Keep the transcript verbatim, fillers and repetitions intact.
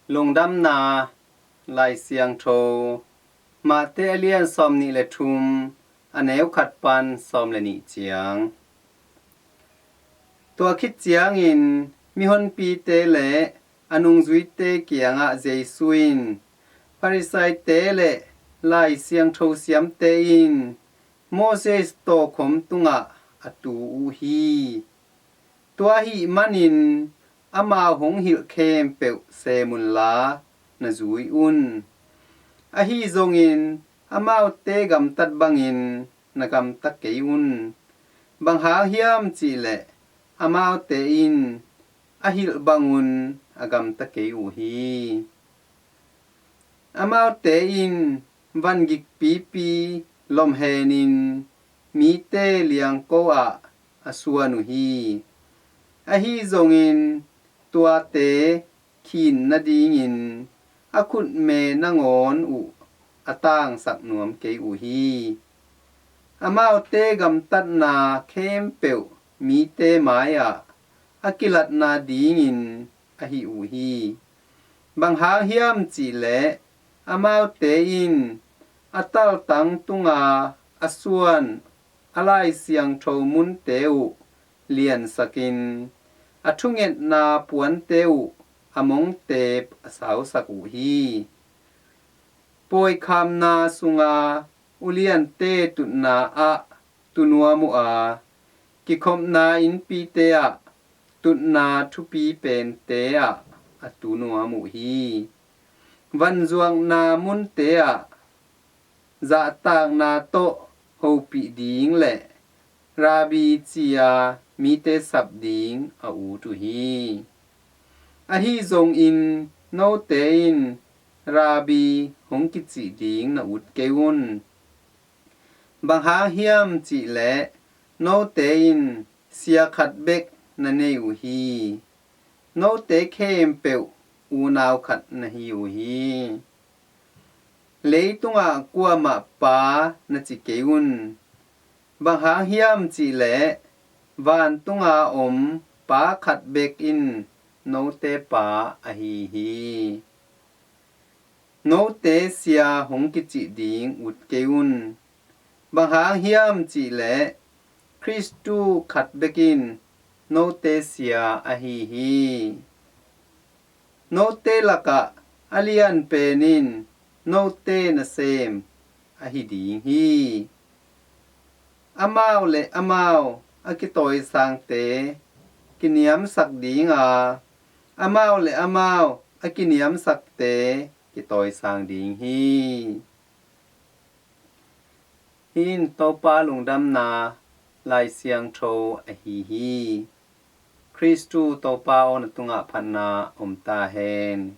Lungdamna Lai Siangtho, Mate a lian sawmnih le thum, a neu khat pan sawm le nih ciang. Tua khit ciangin mihonpite le a nungzuite kiangah Jesu in Farisaite le Lai Siangtho siamte in Moses tawkhom tungah a tu uh hi. Tua ahih manin amau hong hilh khempeuh sem unla na zui un. Ahi zongin amaute gamtat bangin na gamta kei un. Bang hang hiam cihleh amaute in a hilh bangun a gamta kei uh hi. Amaute in van gikpipi lomhenin mite liangko ah a suan uh hi. Ahi zongin tuate khin nadingin a khutme nangawn uh a tangsak nuam kei uh hi. Amaute gamtatna khempeuh mite mai-ah a kilatna dingin ahi uh hi. Bang hang hiam cihleh amaute in a taltang tunga a suan a Lai Siangtho munte uh liansakin a thungetna puante uh a mongtep a sausak uh hi. Pawikhamna sunga uliante tutna ah tu nuam uh a, kikhopna innpite ah tutna thupi pente ah a tu nuam uh hi. Vanzuakna munte ah zahtakna tawh hopih ding le Rabbi ci-a mite sap ding a ut uh hi. Ahi zongin note in Rabbi hong kicih ding na ut kei un. Bang hang hiam cihleh note in sia khat bek na nei uh hi. Note khempeuh unau khat na hi uh hi. Leitungah kuamah pa na ci kei un. Bang hang hiam cihleh vantunga om Pa khat bek in note Pa ahi hi. Note sia hong kicih ding ut kei un. Bang hang hiam cihleh Khristu khat bek in note sia ahi hi. Note lakah a lian pen in note nasem ahi ding hi. Amau le amau a kitawisangte kiniamsak dinga, amau le amau a kiniamsakte kitawisang ding hi. Hih in Topa lungdamna Lai Siangtho ahi hi. Khristu Topa aw na tungah phatna om ta hen.